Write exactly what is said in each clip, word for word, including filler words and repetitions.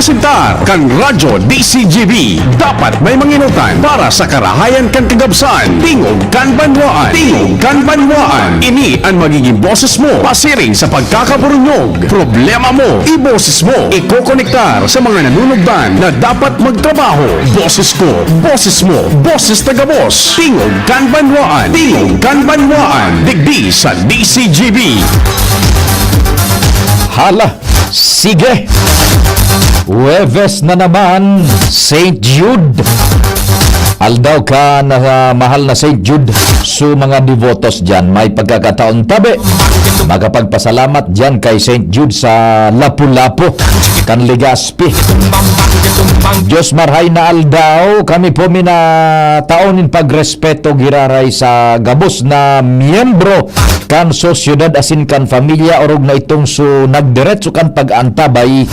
Presentar kan Radyo D C G B. Dapat may manginutan para sa karahayan kan kagabsan. Tingog kan banwaan. Tingog kan banwaan. Ini an magiging boses mo pasiring sa pagkakaburunyog. Problema mo, iboses mo. Ikokonektar sa mga nanunugdan na dapat magtrabaho. Boses ko, boses mo, boses taga-boss. Tingog kan banwaan. Tingog kan banwaan. Digdi sa D C G B. Hala, sige. Huwebes na naman, Saint Jude. Aldaw kan, ah, mahal na Saint Jude. So, mga devotos dyan, may pagkakataon tabi makapagpasalamat dyan kay Saint Jude sa Lapu-Lapu, kan Legazpi. Diyos marhay na aldaw, kami po minataon nin pagrespeto giraray sa gabos na miyembro kan sosyedad asin kan pamilya, orog na itong so nagdiretso kan pag-antabay.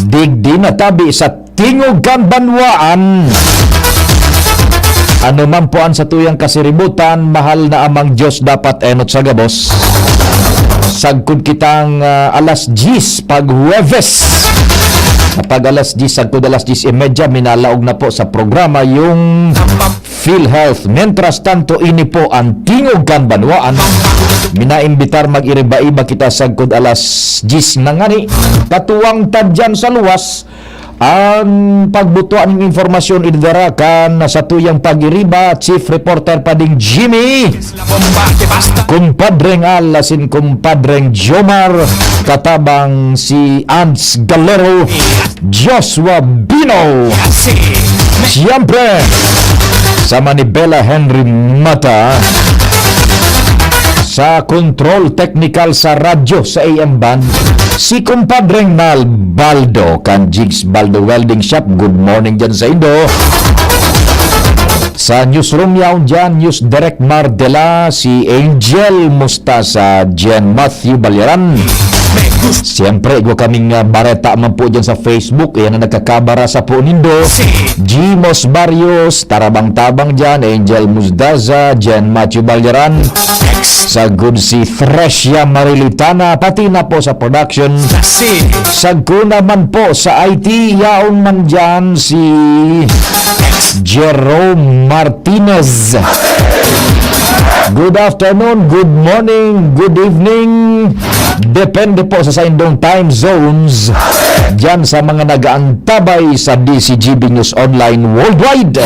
Digdi na tabi sa tingog kan banwaan. Ano man po an satuyang kasiributan, mahal na Amang Diyos dapat enot sa gabos. Sagkod kitang, ah, alas diyes pag Huwebes. Pag alas diyes, sagkod alas diyes y media, minalaog na po sa programa yung PhilHealth. Mientras tanto, ini po an tingog kan banwaan. Minaimbitar mag-iriba-iba kita sagkod alas diyes na ngani. Katuwang ta dyan sa luwas, ang pagbutuan ng impormasyon idadara kan satuyang pag-iriba, Chief Reporter Pading Jimmy, Kumpadreng Al asin Kumpadreng Jomar, katabang si Ans Galero, Joshua Bino. Siyempre, sa Manibela Henry Mata, sa control technical sa radyo sa A M band, si Kumpadreng Nal Baldo kan Jigs Baldo Welding Shop. Good morning dyan sa indo. Sa newsroom yaon dyan, News Direct Mardela, si Angel Mustasa, Jen Matthew Balyaran. Siyempre, igwa kaming, ah, bareta man po dyan sa Facebook. Iyan ang nagkakabara sa po nindo. Jimos Barrios, tarabang-tabang dyan. Angel Mustasa, Jen Matthew Balyaran. Sagkod si Thresia Marilitana, pati na po sa production. Sagkod naman po sa I T, yaon man dyan si Jerome Martinez. Good afternoon, good morning, good evening. Depende po sa saindong time zones. Diyan sa mga nag-aantabay sa D C G B News Online Worldwide.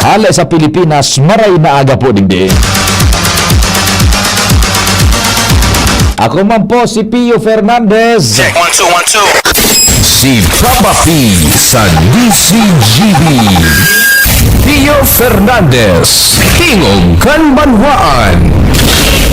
Hale sa Pilipinas, maray na aga po digdi. Ako man po si Pio Fernandez. Check, one, two, one, two. Si Papa P sa D C G B. Pio Fernandez, Tingog kan Banwaan.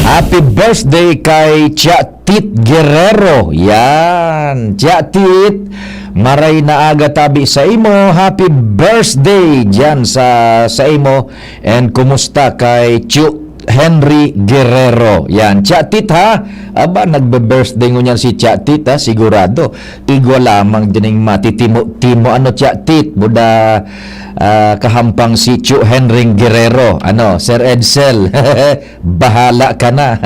Happy birthday kay Tia Tit Guerrero. Yan. Tia Tit, maray na aga tabi sa imo. Happy birthday diyan sa, sa imo. And kumusta kay Tio Henry Guerrero? Yan. Tia Tit, ha? Aba, nagbe-birthday ngunyan si Tia Tit, ha? Sigurado. Igwa lamang dining matitimo-timo. Ano, Tia Tit? Buda, ah, kahampang si Tio Henry Guerrero. Ano, Sir Edsel? Bahala ka na.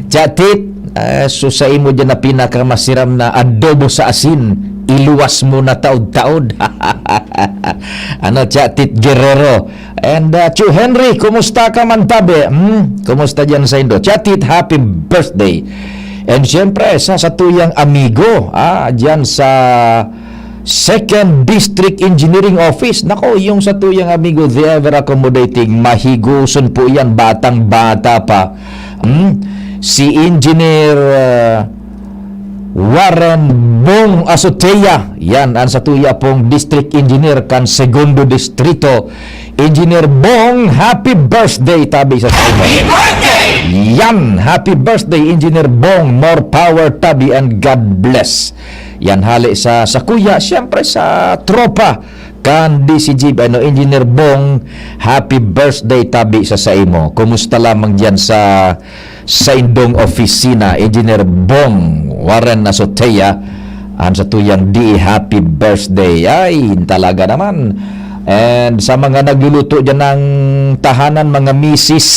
Tia Tit, ah, so sa imo dyan na pinakamasiram na adobo sa asin, iluwas mo na taod-taod. Ano, Tia Tit Guerrero? And, ah, Tio Henry, kumusta ka man tabi? Hmm? Kumusta dyan sa indo? Tia Tit, happy birthday. And siyempre, sa satuyang amigo, ah, dyan sa Second District Engineering Office. Nako, yung satuyang amigo, the ever accommodating, mahiguson po yan, batang-bata pa. Hmm? Si Engineer, ah, Warren Bong Azotea. Yan, ang satuya pong District Engineer kan Segundo Distrito. Engineer Bong, happy birthday, tabi sa saimo. Happy birthday! Yan, happy birthday, Engineer Bong. More power, tabi, and God bless. Yan, hale sa, sa kuya, siyempre sa tropa kan D C G, ano, Engineer Bong, happy birthday, tabi sa saimo. Kumusta lamang diyan sa, sa indong opisina, Engineer Bong Warren Azotea, ang satuyang di happy birthday. Ay, talaga naman. And sa mga nagluluto dyan ng tahanan, mga misis,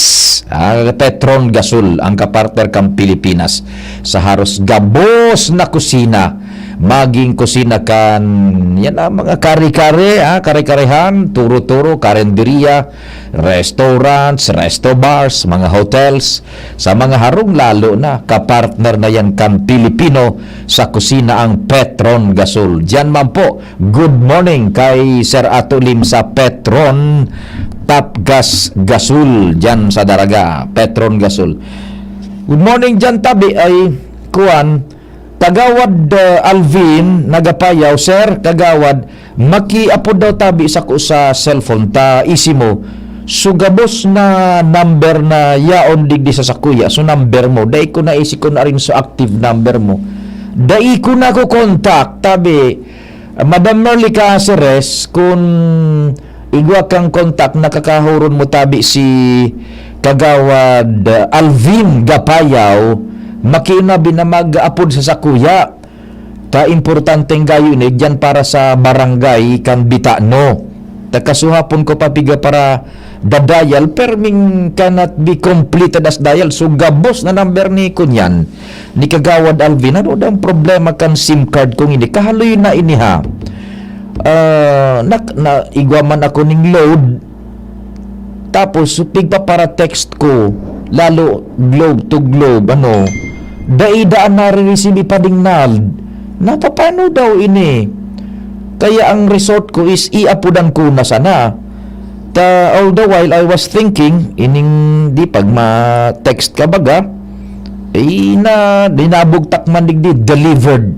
ah, Petron Gasol, ang kapartner kang Pilipinas. Sa haros gabos na kusina, maging kusina kan, yan ang mga kare-kare, ah, kare-karehan, turo-turo, karinderya, restaurants, resto bars, mga hotels, sa mga harong lalo na, kapartner na yan kan Pilipino sa kusina ang Petron Gasol. Diyan man po, good morning kay Sir Ato Lim sa Petron Top Gas Gasol, diyan sa Daraga, Petron Gasol. Good morning diyan, tabi ay kuwan, Kagawad, ah, Alvin, nagapayaw, "Sir, Kagawad, makiapod daw tabi sako sa cellphone ta, isi mo. So, gabos na number na yaon digdi sa sakuya, so number mo, dai ko naisi kun arin so active number mo. Dai ko na ko contact," tabi. Madam Merly Caceres, kun igwa kang contact, nakakahuron mo tabi si Kagawad, ah, Alvin Gapayaw, makiinabi na mag-apod sa sakuya. Ta importanteng gayo ini, diyan para sa barangay kan Bitano. Ta kasuhapon ko pa piga para da-dial, perming cannot be completed as dial. So, gabos na number ni kunyan, ni Kagawad Alvin. Ano daw ang problema kan SIM card kung ini? Kahaloy na ini, ha? Ah, nak-, na, igwa man ako ning load. Tapos, pigpapara-text ko, lalo globe to globe, ano, dai daan nare-receive ipadingnal. Napapano daw ini? Kaya ang resort ko is iapodan ko na sana. Ta, all the while I was thinking, ining di pag ma-text ka baga, eh, na, dinabugtak man digdi, delivered.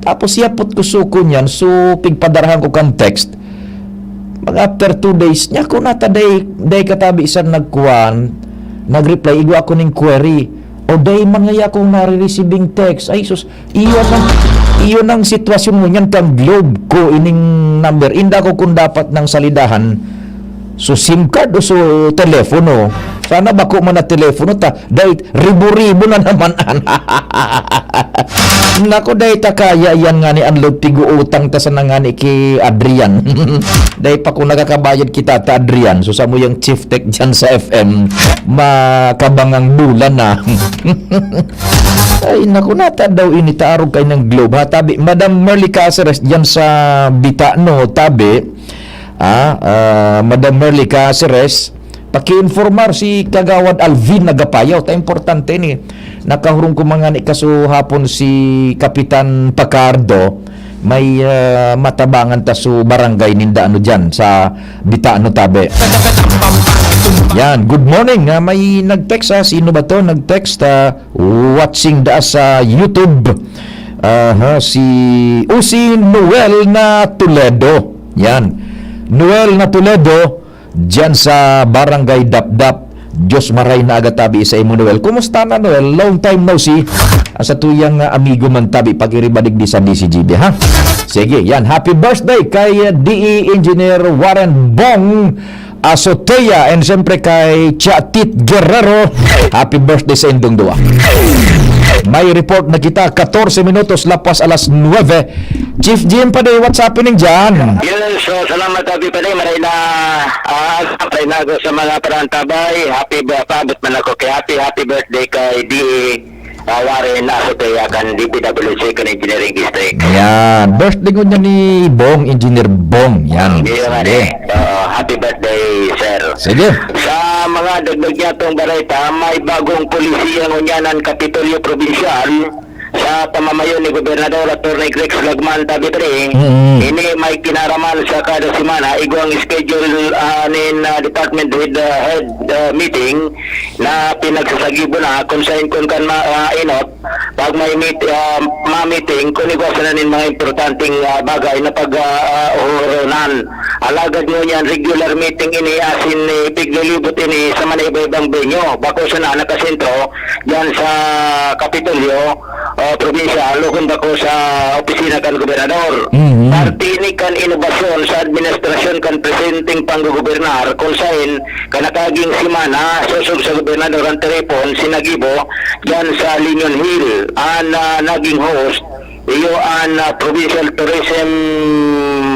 Tapos, yapot ko suko niyan, so, pigpadarahan ko kan text. Mga after two days, niya ko nata day, day katabi sa nagkuan, nag-reply, igwa ako ning query. O day man ngaya akong nare-receiving text. Ay, sus, iyon ang, iyon ang sitwasyon mo niyan kang Globe ko ining number. Inda ko kung dapat nang salidahan. So, SIM card o so telepono? Sana bako man na telepono ta. Dahil ribo-ribo na naman an. Nako, dai ta kaya yan ngani an load, tigo utang ta sana ngani ki Adrian. Dai pa ko nakakabayad kita ta Adrian. So, samo yang chief tech dyan sa F M, makabangang bulan na. Ay, naku, nata daw ini ta arog kay ng Globe, ha? Tabi, Madam Merly Caceres dyan sa Bitano, tabi. Ah, ah, Madam Merly Caceres, pakiinformar si Kagawad Alvin Nagapayaw. Ta importante ni, nakahurong ko mga ni kaso hapon si Kapitan Pacardo, may, ah, matabangan ta so barangay ninda, ano, dyan sa Bitano, tabi. Yan, good morning. Ah, may nag-text, ah. Sino ba to? Nag-text, ah, watching da sa YouTube. Aha, si, o si Noel na Toledo. Yan. Noel na Toledo, diyan sa Barangay Dapdap. Diyos maray na aga tabi sa imo, Noel. Kumusta na, Noel? Long time no see. Sa tuyang, ah, amigo man tabi, pag-iribadig di sa D C G B, ha? Sige, yan. Happy birthday kay, ah, D E Engineer Warren Bong Azotea, and siyempre kay Chatit Guerrero. Happy birthday sa indong duwa. May report na kita, katorse minutos lapas alas nuebe. Chief Jim Paday, what's happening dyan? Yes, so salamat, Happy Paday. Maray na, ah, maray na ako sa mga parantabay. Happy ba-, paabot man ako kay happy, happy birthday kay D E, ah, Warren Azotea kan D P W C kan Engineering District. Yan. Birthday ko niya ni Bong, Engineer Bong. Yan. Hindi naman Sige. eh. Oo, happy birthday, sir. Sige. Sa mga dagdag niya itong bareta, may bagong polisiya ngunyan ang Kapitolyo Probinsyal sa pamamayo ni Gobernador Attorney Grex Lagman Tabitri. Mm. Ini may kinaraman sa kada semana, igwang schedule, ah, nin, ah, department head, ah, head, ah, meeting na pinagsasagibo na kung saan kun kan ma-, ah, inot, pag may meet-, ah, ma-meeting, kung igwa sana nin mga importanteng, ah, bagay na pag, ah, ah, uhuronan. Alagad ngunyan, regular meeting ini, asin, eh, piglilibot ini sa mga iba-ibang venue. Bako sana nakasentro diyan sa Kapitolyo, ah, probinsyal, o kung bako sa opisina kan gobernador. Mhm. Parte ini kan inobasyon sa administrasyon kan presenteng panggogobernar, kung saen, kanakaging semana, sosog sa gobernador ang telepon, sinagibo, diyan sa Linion Hill, an, ah, naging host, iyo an, ah, Provincial Tourism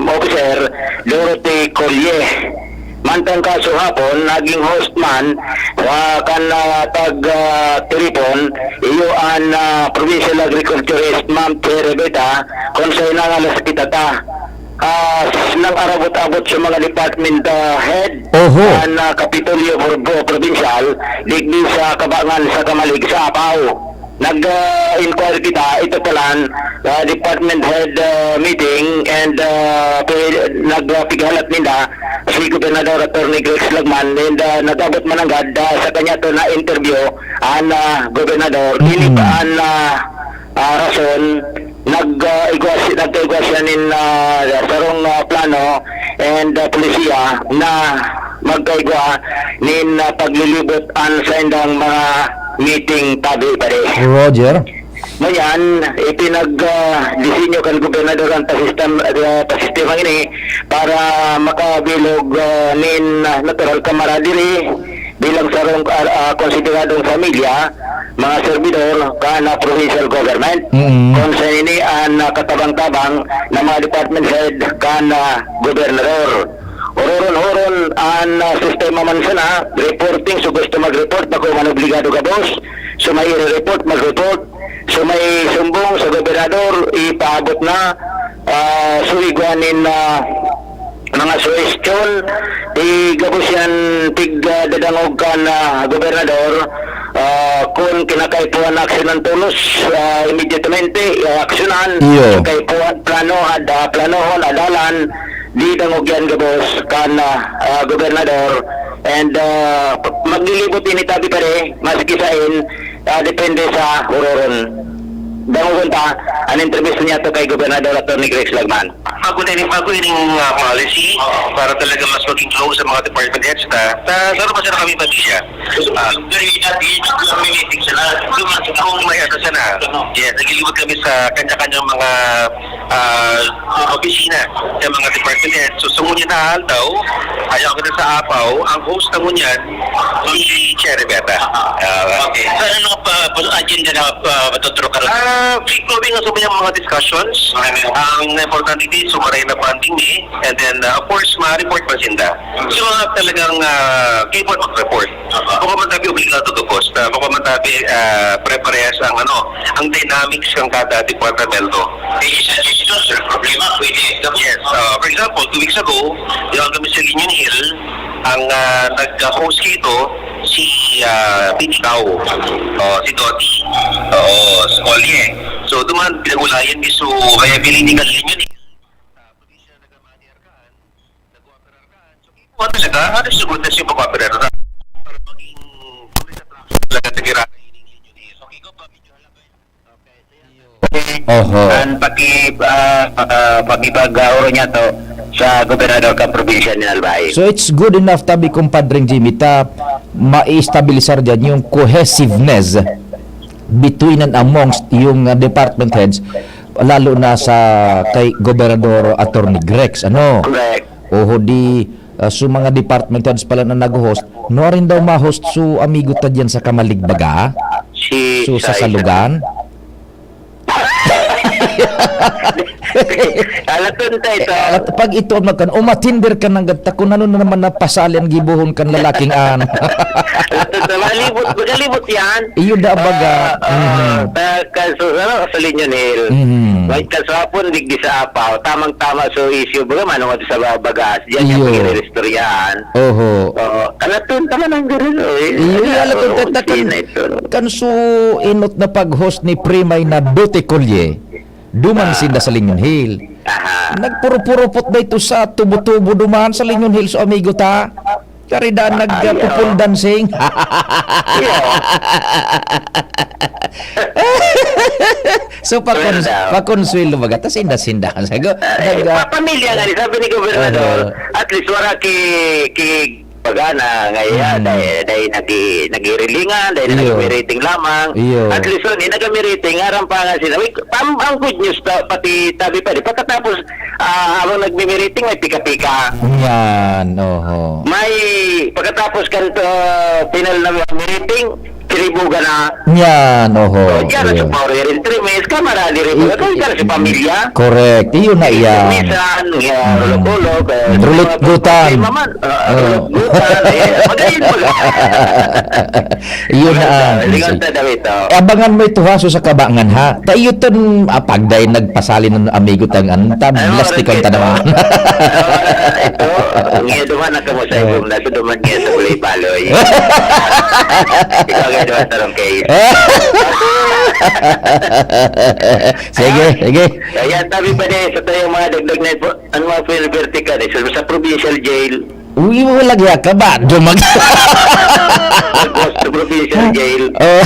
Officer, Dorothy Collier. Mantang kasuhapon, naging host man sa kan, ah, pag, ah, tiripon, iyo an, ah, Provincial Agriculturist, Ma'am Cherry Beta, kung sa inangalas kita ta. Ah, s-, nang arabot-abot sa mga department, ah, head Oho. kan, ah, Kapitolyo Pro-, Provincial, digdi sa Kabangan sa Kamalig sa Apao. Nag, ah, inquire kita, ito palan, ah, department head, ah, meeting and, ah, pi-, nag, ah, pighalat ninda si Gobernador Attorney Greg Slagman and, ah, nag-abot mananggad, ah, sa kanya to na interview an, ah, gobernador. Ini Mm-mm. pa an, ah, ah, rason, nag, ah, igwa si-, nagkaigwa siya nin, ah, sarong, ah, plano and, ah, polisiya na magkaigwa nin, ah, paglilibot an saindang mga meeting tabi pare. Roger. Ngayon, ipinag, ah, disenyo kan gobernador ang pasistem-, ah, pasistemang ini para makabilog, ah, nin, ah, natural kamaradirie bilang sarong, ah, ah, konsideradong pamilya, mga servidor kan, ah, provincial government. Mm. Kung sa ini an, ah, katabang-tabang na mga department head kan, ah, gobernador. Ororon-oron an, ah, sistema man sana, reporting, so gusto mag-report, bako man obligado gabos. So may i-report, mag-report. So may sumbong sa gobernador, ipaabot na, ah, so igwa nin, ah, mga suhestyon, igabos yan tig, ah, dadangog kan, ah, gobernador, ah, kun kinakaipuhan na aksyonan tolos, ah, immediatamente, ah, aksyonan. Iyo. Kaipuhan, plano, ad-, ah, planohon, adalan, di dangog yan gabos kan, ah, ah, gobernador. And, ah, maglilibot ini tabi pare, maski sain, ah, depende sa huroron. Dangogon ta, an entrevista niya to kay Gobernador Attorney Greg Slagman. Bago na ini, bago ining, ah, policy para talaga mas maging close sa mga department heads ta, ta, sa rumasa na kami pamilya. Ah, very happy, may meeting sila. Kung may ano sana, yes, naglilibot kami sa kanya-kanyang mga, ah, opisina sa mga department heads. So, sa ngunyan na aldaw, ayaw ko na sa Apaw, ang host na ngunyan, si Cherry Beta. Ah, Okay. So, ano nga pa, pa, agenda na pa, matuturukan? Ah, free flowing ang sabi ng mga discussions. Okay. Ang importante din, sumaray na bonding eh. And then, uh, of course, ma-report pa sinda. So, mga talagang, ah, keyboard mag-report. Bako man tabi obligado to, boss. Ah, bako man tabi, ah, pare-parehas ang ano, ang dynamics ng kada departamento. Eh, isa dito, sir, problema, pwede. Yes, ah, for example, two weeks ago, yung kami sa Union Hill, ang, ah, nag-host kito, si, ah, P T Cau. Oh, si Doti. Oo, si Collier. So, duman, pinag-ulayan mi, so, kaya pinili ka Union Hill. Tapos siya nagkamali arkaan, nag-cooperate arkaan. So, kipuha talaga, ano siguro na siya pag-cooperate arkaan? Para maging tourist attraction talaga, tagira. Okay, ko pa, medyo halagay. Oho. An paki-, ah, ah, pakipag-, ah, oro niya to sa gobernador kan probinsya nin Albay. So, it's good enough tabi, Compadre Jimmy, ta mai-estabilisar diyan yung cohesiveness between and amongst yung, ah, department heads, lalo na sa kay Gobernador Attorney Grex, ano? Correct. Oho, di, ah, so mga department heads pala na nag-host, nuarin daw ma-host so amigo ta diyan sa Kamalig baga? Si So, sa Sai. Salugan? Alaton ta ito. Eh, alat-, pag ito ang magkan-, umathinder ka ng gata, kung ano na naman napasali ang gibohon kan lalaking an. Alaton ta, malibot, magalibot yan. Iyo da, baga. Ah, ah, Mhm. ta-, kaso, ano, sa Union Hill. Mhm. May kaswapon, digdi sa Apaw. Tamang-tama, so issue, baga, manong sa bagas. Diyan yung Iyo. Pag-ireistoryahan. Oho. Oo. Alaton ta man ang ganun, oh, eh. Iyo, Ala, alaton oo, ta, ta, kan, China ito. kan su inot na pag-host ni Primay na Dutty Collier, duman Ah. sinda sa Union Hill. Aha. Nagpurupurupot na ito sa tubo-tubo duman sa Union Hill, so amigo ta. Karida Ah, nag, ah, iyo. pupul dancing. Iyo. So, pakons-, Well, ah, pakonsuelo baga, ta sinda-sinda. Sago, Ah, eh, nag, ah, pa-, pamilya nga, sabi ni Gobernador, Aha. at least wala ki, ki, pagana, nga iya, Mm. dahil, dahil nag-i-, nag-irilingan, dahil Iyo. nag-mirating lamang. Iyo. At least, yun, eh, nag-mirating, aram pa nga sila. Wait, tam-, ang good news, ta-, pati tabi pa, di, pagkatapos, ah, habang nagmi-mirating, may pika-pika. Yan, oho. May, pagkatapos kan, ah, final na mirating, Kinibugan na. Yan, oho. So, diyan na sa Ayun. power hearing three months, kamara, di rin. I- Ito, diyan na sa pamilya. Correct. Iyon na iyan. Minsan, yeah, Mm. rulog-ulog, eh, Rulot-gutan. Problema man. Ah, Oh. Rulot-gutan. Eh, magayon mag- Iyon na ang Lingon sa daw ito. Eh, abangan mo ito ha, so sa kabangan ha. Ta iyo ton, ah, pagday nagpasalin ng amigo tang an, ta, Ay, plastikon ta ito. naman. Ito, ngayon duman ang kamusay Eh. kong nasa duman ngayon sa Bulay Baloy. Ikaw ngayon duman tarong case. Sige, sige. Ayan, sabi pa niya, sa tayo mga dagdag na info, ang mga vertical, eh, sa, sa provincial jail, Uy, wala kaya ka ba? Dumag- Sa provincial jail. Oh.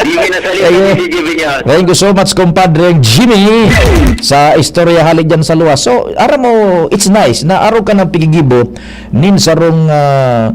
Di mo nasalita Ayun. si G B niya. Thank you so much, compadre Jimmy, sa istorya hali dyan sa luwas. So, aram mo, it's nice na araw ka ng pigigibo nin sarong ah,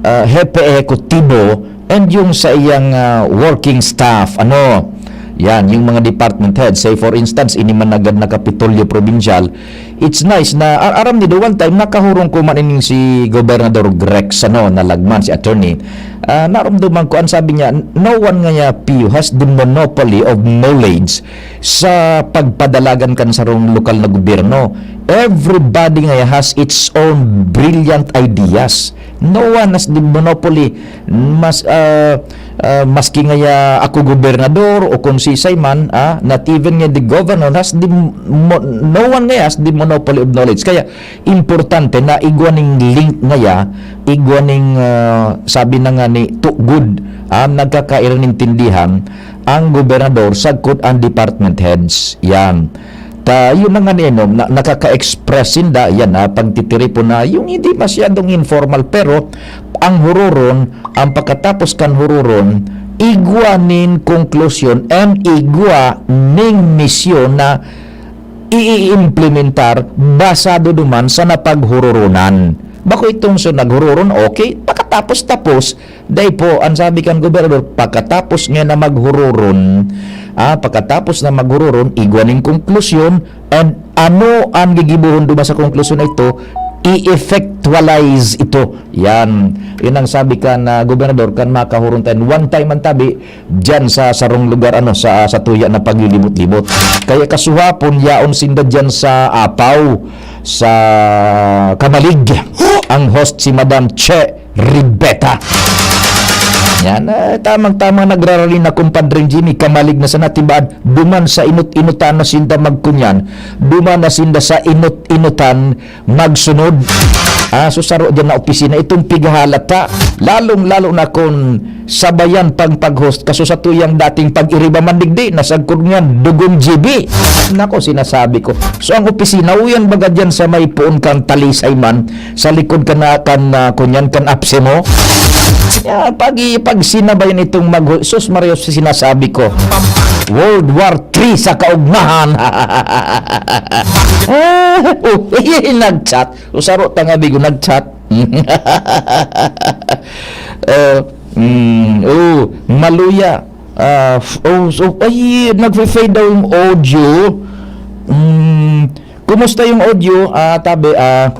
ah, hepe ehekutibo and yung sa iyang ah, working staff. Ano? Yan, yung mga department head. Say, for instance, ini man agad na Kapitolyo Provincial, it's nice na, a- aram niyo, one time, nakahurong ko man ining si Gobernador Grex, ano, Nalagman, si attorney. Ah, narumduman ko, ang sabi niya, "No one ngaya, Pio, has the monopoly of knowledge sa pagpadalagan kan sarong lokal na gobyerno. Everybody ngaya has its own brilliant ideas. No one has the monopoly." Mas, ah, ah, maski ngaya ako gobernador o kung sisay man, ah, not even nga the governor has the mo- no one ngaya has the monopoly of knowledge. Kaya importante na igwa ning link ngaya, igwa ning, ah, sabi na nga ni tugod, ah, nagkakairintindihan ang gobernador sagkod ang department heads. Yan. Ta, yun na nga ni, no, na, nakaka-express sinda, yan, ah, pagtitiripon na yung hindi masyadong informal, pero ang huroron, ang pagkatapos kan huroron, igwa nin konklusyon and igwa ning misyon na i-implementar basado duman sa napaghuroronan. Bako itong so naghuroron, okay, pakatapos-tapos, dai po, ang sabi kan gobernador, pakatapos nga na maghuroron, ah, pakatapos na maghuroron, igwa ning konklusyon, and ano ang gigibohon duman sa konklusyon na ito, i-effectualize ito. Yan. Yun ang sabi kan ah, gobernador, kan makahuron tayo. One time man tabi, diyan sa sarong lugar, ano, sa, sa tuya na paglilimot-limot. Kaya kasuhapon, yaon sinda diyan sa Apaw, sa Kamalig. Ang host si Madam Che Ribeta. Yan, eh, tamang-tama nagrarali na, kumpadreng Jimmy, Kamalig na sana, tibaad, duman sa inot-inotan na sinda magkunyan, duman na sinda sa inot-inotan magsunod. Ah, so saro diyan na opisina, itong pighahalata, lalong-lalo na kung sabayan pang pag-host, kaso sa tuyang dating pag-iriba man digdi, nasagkod niyan, dugong G B. Nako, sinasabi ko. So, ang opisina, uyan baga diyan sa may puon kang talisay man, sa likod ka na kan, ah, kunyan, kan apse mo. Ya, pag, pag sinabayan itong mag-, sus, Maria, sinasabi ko. World War Three sa kaugmahan. Ah, oh, nag-chat. Usaro ta nga, bigo, nag-chat. Eh, mm, oh, maluya. Ah, f- oh, so, ay, nagfe-fade daw yung audio. Mm, kumusta yung audio? Ah, tabi, ah,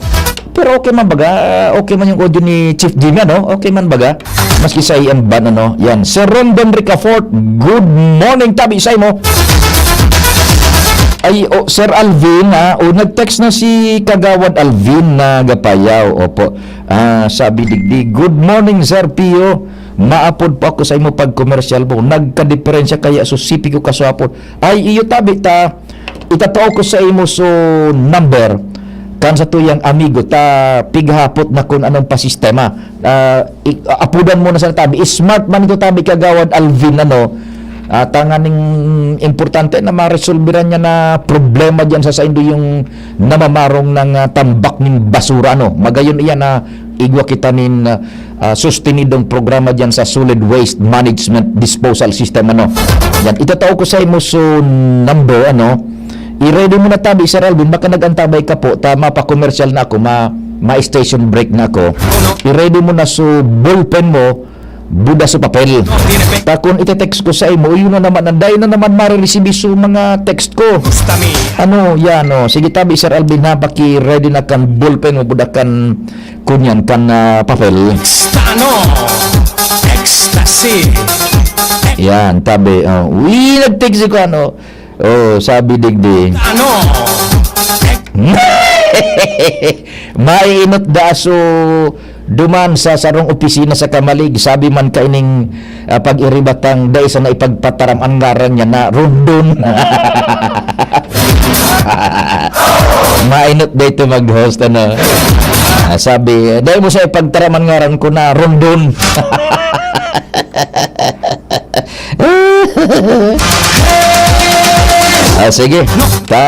pero okay man baga, okay man yung audio ni Chief Jimmy, ano? Okay man baga. Maski sa A M band, ano? Yan. Sir Rondon Ricafort, good morning, tabi sa imo. Ay, oh, Sir Alvin, ha? O, nag-text na si Kagawad Alvin na Gapayaw. Opo. Ah, sabi digdi, "Good morning, Sir Pio. Maapod po ako sa imo pag-commercial mo. Nagkadiperensya kaya so sipi ko kaswapon." Ay, iyo tabi ta. Itatao ko sa imo so number kan sa tuyang amigo ta pighapot na kung anong pasistema. Ah, i- apudan mo na sa tabi. Smart man ito tabi, Kagawad Alvin, ano? Ah, tanganing importante na maresolbiran niya na problema diyan sa saindo yung namamarong ng ah, tambak ning basura, ano? Magayon iyan na igwa kita nin ah, ah, sustinidong programa diyan sa solid waste management disposal system, ano? Yan, itatao ko sa imo so number, ano? I-ready mo na tabi, Sir Alvin, baka nag-antabay ka po, tama pa, commercial na ako, ma, ma-station break na ako. I-ready mo na so ballpen mo, buda sa papel. Ta kun ite-text ko sa imo, yun na naman, ang dai na naman marireceive so mga text ko. Ano, yan, oh. Sige, tabi, Sir Alvin, ha, paki-ready na kan ballpen mo, buda kan, kunyan, kan ah, papel. Tano! Yan, tabi, oh. Uy, nag-text si Kuan, oh. Oh, sabi digdi. Ano? Mainot da aso duman sa sarong opisina sa Camalig. Sabi man kaining, ah, pag-iribatang dai sana ipagpataram an ngaran niya na Rondon. Mainot da ito mag-host, ano? Ah, sabi, "Dai mo sa ipagtaram an ngaran ko na Rondon." Ah, sige. Ta,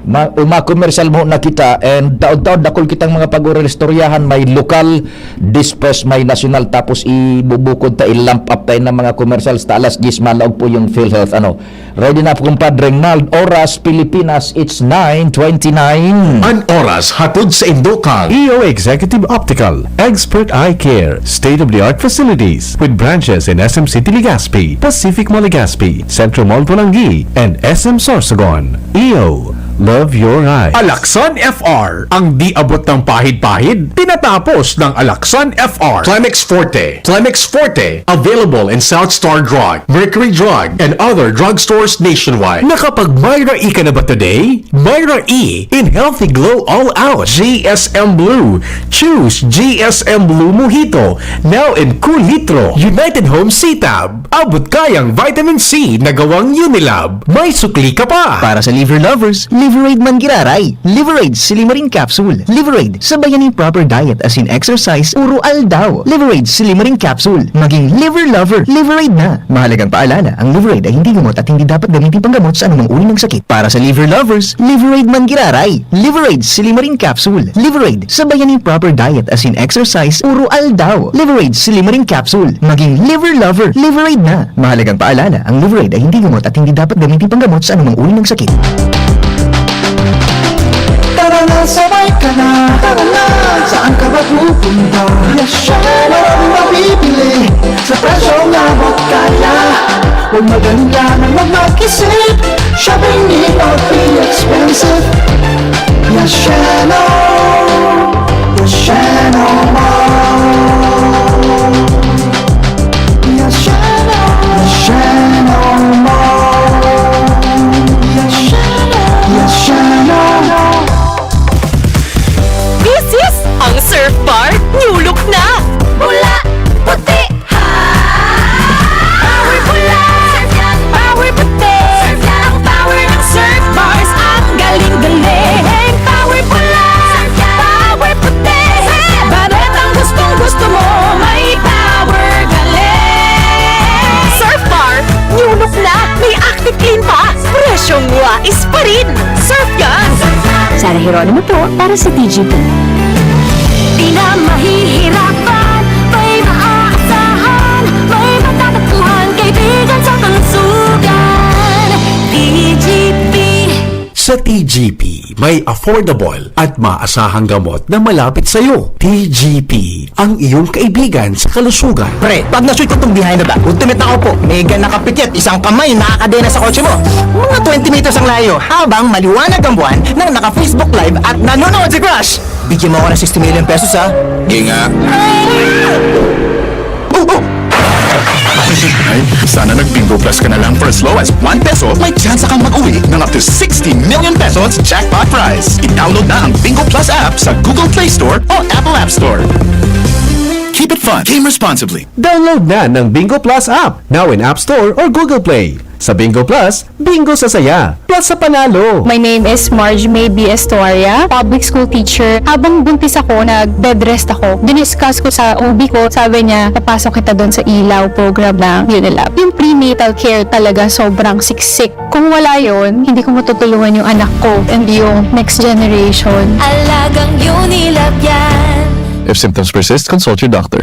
ma-, uma-commercial mo na kita, and taod-taod dakul kitang mga pag-uristoryahan, may lokal, dispersed, may nasyonal, tapos ibubukod ta, i-lamp up tayo ng mga commercials ta alas diyes malaog po yung PhilHealth, ano. Ready na po, kumpadre Ronald. Oras, Pilipinas, it's nine twenty-nine. An oras hatod sa indo kan E O Executive Optical, expert eye care, state-of-the-art facilities, with branches in S M City Legazpi, Pacific Mall Legazpi, Centro Mall Polangui, and S M Sorsogon. E O, love your eyes. Alaksan F R, ang di abot ng pahid-pahid, tinatapos ng Alaksan F R. Clemex Forte. Clemex Forte, available in South Star Drug, Mercury Drug, and other drugstores nationwide. Nakapag-Myra E ka na ba today? Myra E in Healthy Glow All Out. G S M Blue. Choose G S M Blue Mojito. Now in Cool Litro. United Home C-Tab. Abot kayang vitamin C na gawang Unilab. May sukli ka pa. Para sa liver lovers, Liverade man giraray. Liverade Silimarin Capsule. Liverade, sabayan nin proper diet asin exercise, puro aldaw. Liverade Silimarin Capsule. Maging liver lover, Liverade na. Mahalagang paalala, ang Liverade ay hindi gamot at hindi dapat gamitin panggamot sa anumang uri ng sakit. Para sa liver lovers, Liverade man giraray. Liverade Silimarin Capsule. Liverade, sabayan nin proper diet asin exercise, puro aldaw. Liverade Silimarin Capsule. Maging liver lover, Liverade na. Mahalagang paalala, ang Liverade ay hindi gamot at hindi dapat gamitin panggamot sa anumang uri ng sakit. Tara na, sabay ka na. Tara na, saan ka ba pupunta? Yes, siya. Maraming mabibili sa presyong abot kaya. Huwag madali lamang mag-isip. Shopping need not be expensive. Yes, siya, no. Yes, siya, no. This is ang Surf Bar New Look na! Pula, puti, ha! Power pula! Surf yan! Power puti! Surf yan! Ang power ng Surf Bars, ang galing-galing! Power pula! Surf yan! Power puti! Surf yan! Baret ang gustong-gusto mo, may power galing! Surf Bar, new look na, may active clean pa, presyong wais pa rin. Surf yan! Sara Geronimo po para sa T G P. Di na mahihirapan, may maaasahan, may matatagpuhan, kaibigan sa kalusugan. T G P. Sa T G P, may affordable at maasahang gamot na malapit sa'yo. T G P, ang iyong kaibigan sa kalusugan. Pre, pag na-shoot ko tong behind the back, ultimate na ako po. Mega nakapikit, isang kamay nakakadena sa kotse mo. Mga twenty meters ang layo, habang maliwanag ang buwan nang naka-Facebook Live at nanonood si Crush. Bigyan mo ako ng sixty million pesos, ha? Ginga. Oh, oh! Ay, sana nag-Bingo Plus ka na lang. For as low as one peso, may tsansa kang mag-uwi ng up to sixty million pesos jackpot prize. I-download na ang Bingo Plus app sa Google Play Store o Apple App Store. Keep it fun. Game responsibly. Download na ng Bingo Plus app, now in App Store or Google Play. Sa Bingo Plus, bingo sa saya, plus sa panalo. My name is Marge May B. Estoria, public school teacher. Habang buntis ako, nag-bed rest ako. Diniscuss ko sa O B ko, sabi niya, "Papasok kita doon sa Ilaw program ng Unilab." Yung prenatal care talaga, sobrang siksik. Kung wala yon, hindi ko matutulungan yung anak ko and yung next generation. Alagang Unilab yan. If symptoms persist, consult your doctor.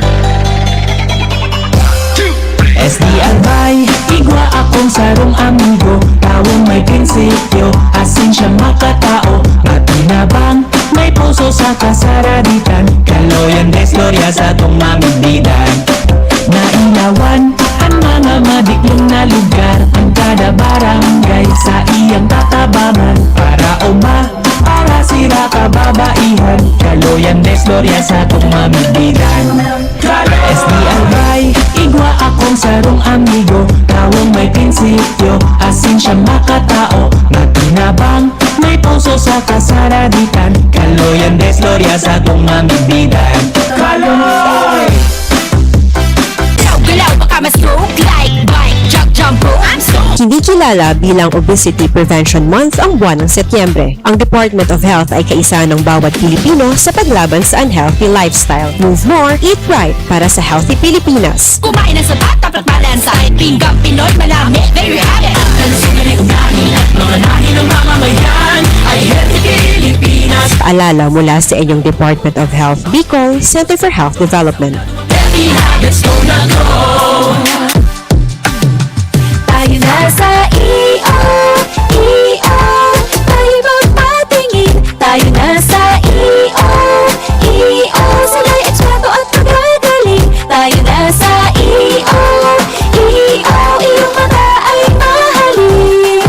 S D R Bay, igwa akong sarong amigo, tawong may prinsipyo, asin siya makatao, matinabang, may puso sa kasaraditan, kaloyan, desloya sa tong mamigdidan. Nailawan ang mga madiklong na lugar, ang kada barangay sa iyang tatabangan, para uma, para sira kababaihan, kaloyan, desloya sa tong mamigdidan. S D R Bay, igwa Sarong amigo, tawong may prinsipyo, asin siya makatao, makinabang, may puso sa kasaraditan. Kaloyan, Des Gloria sa atong mamigbidan. Kaloy! Galaw-galaw, baka ma-stroke. Like, bike, jog, jump, rope, I'm stoked. Kinikilala bilang Obesity Prevention Month ang buwan ng Setyembre. Ang Department of Health ay kaisa ng bawat Pilipino sa paglaban sa unhealthy lifestyle. Move more, eat right para sa healthy Pilipinas. Kumain ng sapat, tapat, balansa. Pinggang Pinoy, malami, very happy. Kalusugan ay unahin at mga lahi ng mamamayan ay healthy Pilipinas. Paalala mula sa inyong Department of Health, Bicol, Center for Health Development. Healthy habits, go na go. Tayo na sa E O, E O. Tayo magpatingin. Tayo na sa E O, E O. Sila'y eksperto at magagaling. Tayo na sa E O, E O. Iyong mata ay mahalin.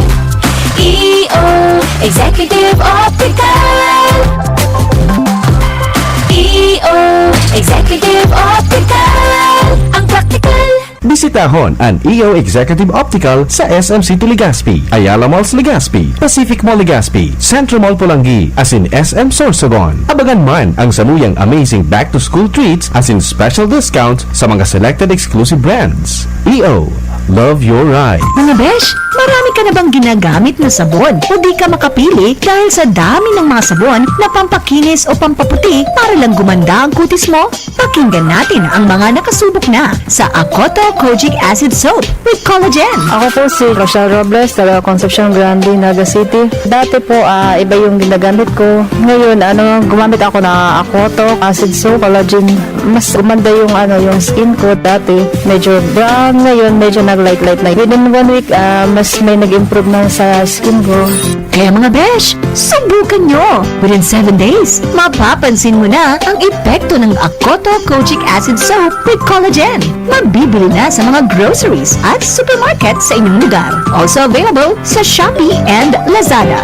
E O, Executive Optical. E O, Executive Optical. Ang praktikal. Bisitahon an E O Executive Optical sa S M City Legazpi, Ayala Malls Legazpi, Pacific Mall Legazpi, Centro Mall Polangui, asin S M Sorsogon. Abangan man ang samuyang amazing back-to-school treats asin special discounts sa mga selected exclusive brands. E O, love your ride. Mga besh, marami ka na bang ginagamit na sabon o di ka makapili dahil sa dami ng mga sabon na pampakinis o pampaputi para lang gumanda ang kutis mo? Pakinggan natin ang mga nakasubok na sa Akoto Kojic Acid Soap with Collagen. Ako po si Rochelle Robles, taga Concepcion Grande, Naga City. Dati po, ah, iba yung ginagamit ko. Ngayon, ano, gumamit ako na Akoto Acid Soap, Collagen. Mas gumanda yung, ano, yung skin ko. Dati, medyo brown. Ngayon, medyo nag-light-light na. Within one week, ah, mas may nag-improve na sa skin ko. Kaya mga besh, subukan nyo! Within seven days, mapapansin mo na ang epekto ng Akoto Kojic Acid Soap with Collagen. Mabibili na sa mga groceries at supermarket sa inyong lugar. Also available sa Shopee and Lazada.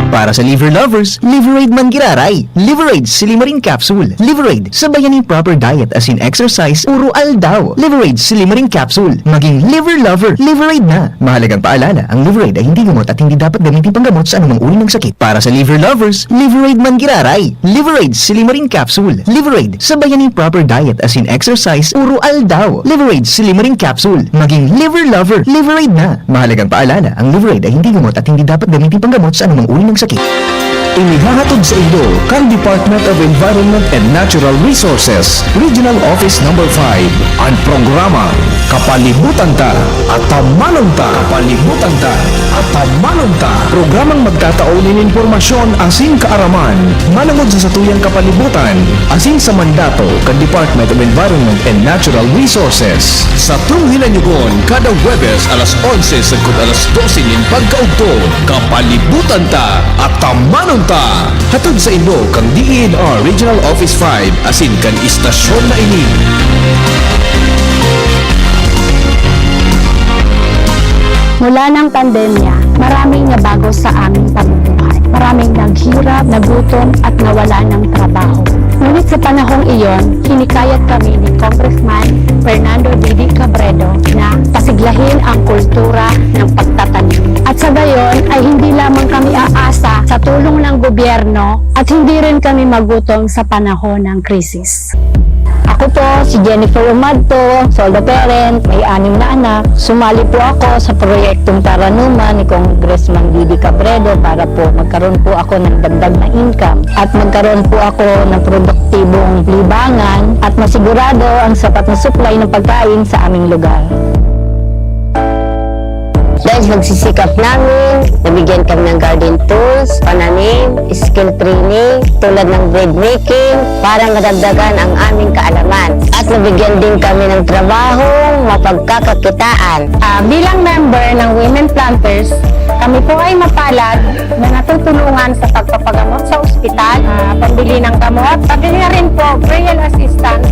Para sa liver lovers, Liveraid man giraray. Liveraid Silimarin Capsule. Liveraid, sabayan nin proper diet asin exercise, uro aldaw. Liveraid Silimarin Capsule. Maging liver lover, Liveraid na. Mahalagang paalala, ang Liveraid ay hindi gamot at hindi dapat gamitin panggamot sa anumang uri ng sakit. Para sa liver lovers, Liveraid man giraray. Liveraid Silimarin Capsule. Liveraid, sabayan nin proper diet asin exercise, uro aldaw. Liveraid Silimarin Capsule. Maging liver lover, Liveraid na. Mahalagang paalala, ang Liveraid ay hindi gamot at hindi dapat gamitin panggamot sa anumang uri ng sakit. Inihahatod sa inyo kan Department of Environment and Natural Resources, Regional Office Number five, an programang Kapalibutan Ta, Atamanon Ta. Kapalibutan Ta, Atamanon Ta. Programang magtatao nin impormasyon asin kaaraman manongod sa satuyang kapalibutan asin sa mandato kan Department of Environment and Natural Resources. Satong hinanyugon kada Huwebes alas onse sagkod alas dose nin pagkaugto, Kapalibutan Ta, Atamanon Ta. Hatod sa inyo kan D E N R Regional Office five asin kan istasyon na ini. Mula ng pandemya, maraming nabago sa aming pamumuhay. Maraming naghirap, nagutom, at nawala ng trabaho. Ngunit sa panahong iyon, hinikayat kami ni Congressman Fernando Didi Cabredo na pasiglahin ang kultura ng pagtatanim. At sa gayon ay hindi lamang kami aasa sa tulong ng gobyerno at hindi rin kami magutom sa panahon ng krisis. Ako po si Jennifer Umadto, solo parent, may anim na anak. Sumali po ako sa proyektong Taranuman ni Congressman Didi Cabredo para po magkaroon po ako ng dagdag na income at magkaroon po ako ng produktibong libangan at masigurado ang sapat na supply ng pagkain sa aming lugar. Dahil sa pagsisikap namin, nabigyan kami ng garden tools, pananim, skill training, tulad ng bread making, para madagdagan ang aming kaalaman. At nabigyan din kami ng trabahong mapagkakakitaan. Ah, bilang member ng Women Planters, kami po ay mapalad na natutulungan sa pagpapagamot sa ospital, ah, pambili ng gamot, pati na rin po burial assistance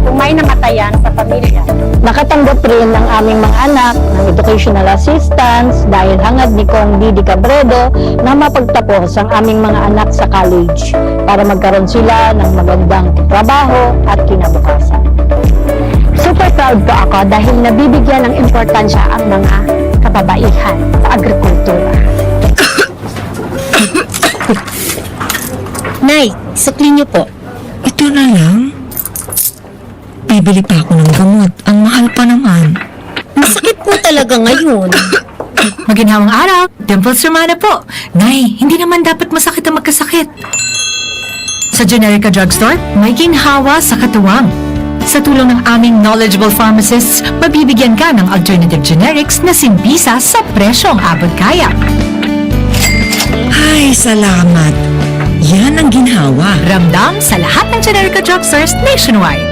kung may namatayan sa pamilya. Nakatanggap rin ang aming mga anak ng educational assistance dahil hangad ni Cong Didi Cabredo na mapagtapos ang aming mga anak sa college para magkaroon sila ng magandang trabaho at kinabukasan. Super proud po ako dahil nabibigyan ng importansya ang mga kababaihan sa agrikultura. Nay, sukli niyo po. Ito na lang? Bibili pa ako ng gamot. Ang mahal pa naman. Masakit po talaga ngayon. Maginhawang araw, Dimples Romana po. Nay, hindi naman dapat masakit ang magkasakit. Sa Generica Drugstore, may ginhawa sa katuwang. Sa tulong ng aming knowledgeable pharmacists, mabibigyan ka ng alternative generics na simbisa sa presyong abot kaya. Ay, salamat. Yan ang ginhawa. Ramdam sa lahat ng Generica Drugstores nationwide.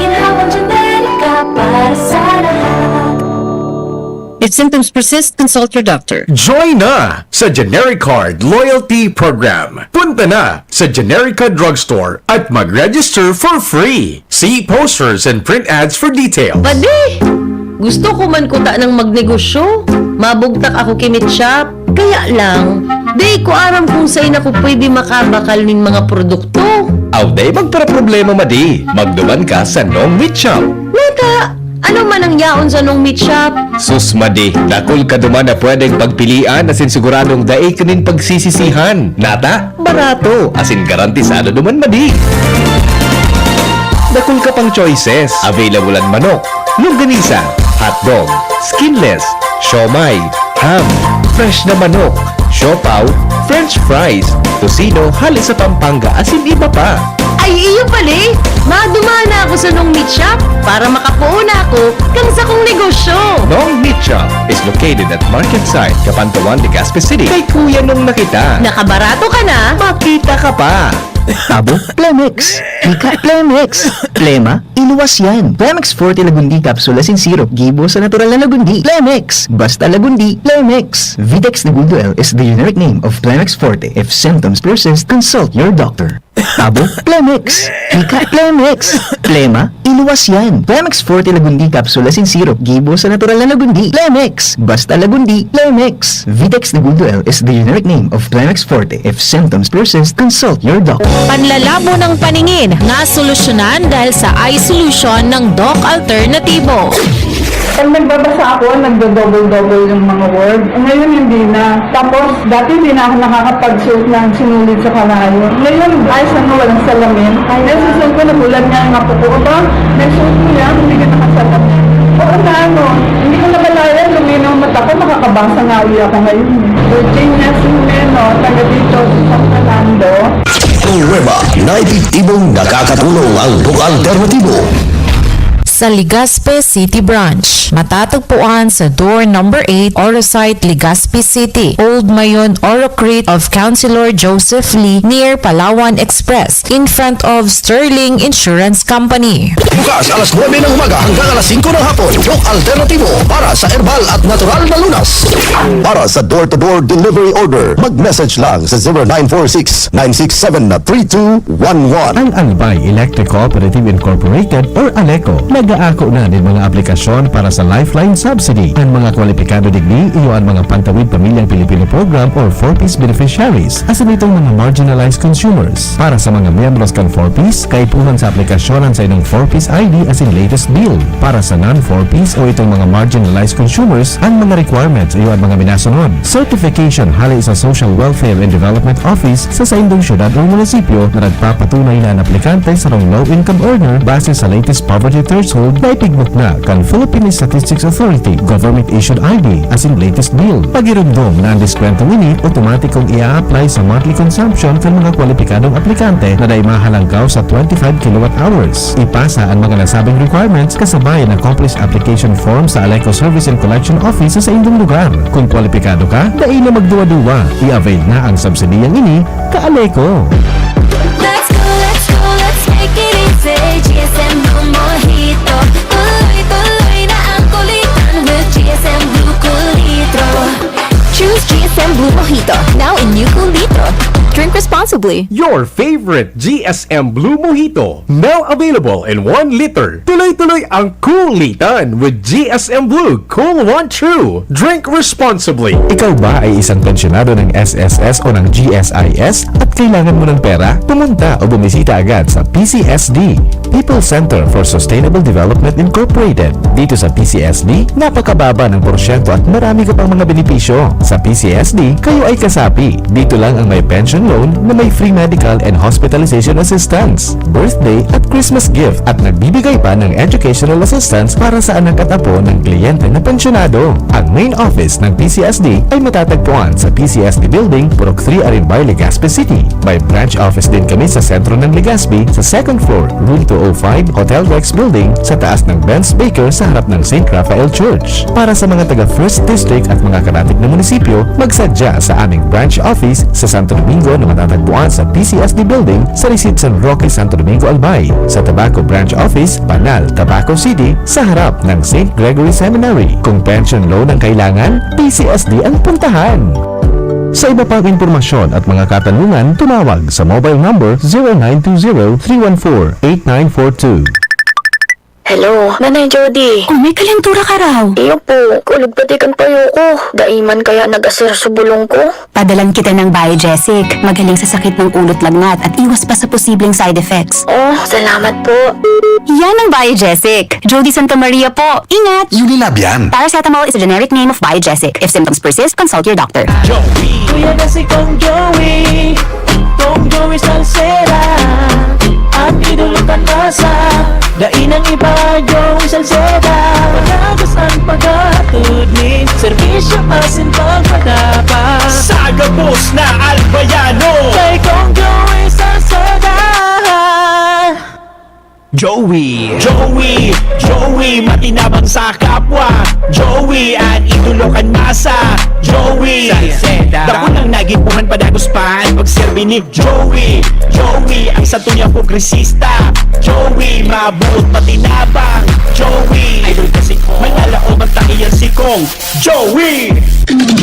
Ginhawang Generica para sa lahat. If symptoms persist, consult your doctor. Join na sa Generic Card Loyalty Program. Punta na sa Generica Drugstore at mag-register for free. See posters and print ads for details. Padi! Gusto ko man kuta ng magnegosyo. Mabugtak ako ki Meat Shop. Kaya lang, di ko aram kung sain ako pwede makabakal nin mga produkto. Aw, dai magparaproblema, madi. Magduman ka sa Nong Meat Shop. Nata, ano man ang yaon sa Nong Meat Shop? Sus, madi, dakul ka duman na pwedeng pagpilian asin siguradong dai ka nin pagsisisihan. Nata, barato, asin garantisado duman, madi. Dakul ka pang choices. Available an manok, longganisa, hotdog, skinless, siomai, ham, fresh na manok, siopaw, french fries, tocino hale sa Pampanga asin iba pa. Ay, iyo pali! Madumana ako sa Nong Meat Shop para makapoon ako kan sakong negosyo. Nong Meat Shop is located at Market Side, Cabanatuan, Legazpi City. Kay Kuya Nong na kita. Nakabarato ka na, Makita ka pa! Abo, Plemex. Ika, Plemex. Plema, iluwas yan. Plemex Forte Lagundi Capsule asin Syrup, gibo sa natural na lagundi. Plemex. Basta lagundi, Plemex. Vitex Negundo L is the generic name of Plemex Forte. If symptoms persist, consult your doctor. Abo, Plemex. Ika, Plemex. Plema, iluwas yan. Plemex Forte Lagundi Capsule asin Syrup, gibo sa natural na lagundi. Plemex. Basta lagundi, Plemex. Vitex Negundo L is the generic name of Plemex Forte. If symptoms persist, consult your doctor. Panlalabo ng paningin, nasolusyonan dahil sa eye solution ng Doc Alternativo. Pag nagbabasa ako, nagdo-double-double yung mga word. Ngayon, hindi na. Tapos, dati hindi na ako nakakapagsuot ng sinulid sa kalayo. Ngayon, ayos na, walang salamin. Ay, nasusunod ko, nagulat nga yung apo ko, "Aba, may suot mo yan, hindi ka nakasalamin." Oo na, ano, hindi ko namalayan, luminaw ang mata ko, makakabasa nga uli ako ngayon. Virginia Simeno, taga dito sa San Fernando. Pruweba, naepektibo, nakakatulong ang Doc Alternativo. Sa Legazpi City Branch, matatagpuan sa door number eight, Oro Site, Legazpi City, Old Mayon, Oro Crete of Councilor Joseph Lee, near Palawan Express, in front of Sterling Insurance Company. Bukas alas nuebe ng umaga hanggang alas singko ng hapon. Doc Alternativo para sa herbal at natural na lunas. Para sa door-to-door delivery order, mag-message lang sa zero nine four six, nine six seven, three two one one. Ang Albay Electric Cooperative Incorporated or ALECO, nag-aako na nin mga aplikasyon para sa Lifeline Subsidy. Ang mga kwalipikado digdi, iyo an mga Pantawid Pamilyang Pilipino Program or four Ps beneficiaries, asin itong mga marginalized consumers. Para sa mga miyembros kan four Ps, kaipuhan sa aplikasyon an saindong four Ps I D asin latest bill. Para sa non-four Ps o itong mga marginalized consumers, ang mga requirements iyo an mga minasunod. Certification hale sa Social Welfare and Development Office sa saindong syudad o munisipyo na nagpapatunay na an aplikante sarong low-income earner base sa latest poverty threshold na ipigmukna kan Philippine Statistics Authority, government-issued I D, asin latest bill. Pagiromdom na an diskwentong ini otomatikong i-a-apply sa monthly consumption kan mga kwalipikadong aplikante na dai mahalangkaw sa twenty-five kilowatt hours. Ipasa an mga nasabing requirements kasabay an accomplished application form sa ALECO Service and Collection Office sa saindong lugar. Kung kwalipikado ka, dai na magduwa-duwa. I-avail na ang subsidiyang ini, ka-ALECO! Let's go, let's go, let's make it easy. G S M Blue Mojito. Tuloy-tuloy na ang kulitan with G S M Blue Kulitro. Choose G S M Blue Mojito, now in new Kulitro. Drink responsibly. Your favorite G S M Blue Mojito, now available in one liter. Tuloy-tuloy ang kulitan with G S M Blue Cool One True. Drink responsibly. Ikaw ba ay isang pensyonado ng S S S o ng G S I S at kailangan mo ng pera? Pumunta o bumisita agad sa P C S D, People Center for Sustainable Development Incorporated. Dito sa P C S D, napakababa ng porsyento at marami ka pang mga benepisyo. Sa P C S D, kayo ay kasapi. Dito lang ang may pension loan na may free medical and hospitalization assistance, birthday at Christmas gift, at nagbibigay pa ng educational assistance para sa anak at apo ng kliyente na pensyonado. Ang main office ng P C S D ay matatagpuan sa P C S D Building, Purok three, Arinbay, Legazpi City. May branch office din kami sa sentro ng Legazpi, sa second floor, room two oh five, Hotel Rex Building, sa taas ng Benz Baker sa harap ng Saint Raphael Church. Para sa mga taga First District at mga karatig na munisipyo, magsadya sa aming branch office sa Santo Domingo na matatagpuan sa P C S D Building sa Resides San Roque, Santo Domingo, Albay, sa Tabaco Branch Office, Panal, Tabaco City, sa harap ng Saint Gregory Seminary. Kung pension loan ang kailangan, P C S D ang puntahan. Sa iba pang impormasyon at mga katanungan, tumawag sa mobile number zero nine two zero three one four eight nine four two. Hello, Nanay Jody. Oh, may kalentura ka raw. Iyo po, kulog pati kan payo ko. Dai man kaya nag-asar sa bulong ko? Padalan kita ng Biogesic. Magaling sa sakit ng ulo't lagnat at iwas pa sa posibleng side effects. Oh, salamat po. Yan ang Biogesic. Jody Santa Maria po. Ingat! Unilab yan. Paracetamol is a generic name of Biogesic. If symptoms persist, consult your doctor. Kuya na si Kong Joey, Kong Joey Salceda, ang idolo kan masa. Dai nang iba, Joey Salceda. Panagas ang paghatod ni serbisyo asin pagpadapat. Sa gabos na Albayano, kay Kong Joey Salceda. Joey. Joey, Joey, matinabang sa kapwa. Joey, an idolo kan masa. Joey, Salceda. Dako nang nagipuhan, padagos pa an pagserbi ni Joey. Joey, ang santo niya progresista. Joey, mabuot, matinabang. Joey, idol ko si Kong. May nalaoman ta iyan si Kong. Joey!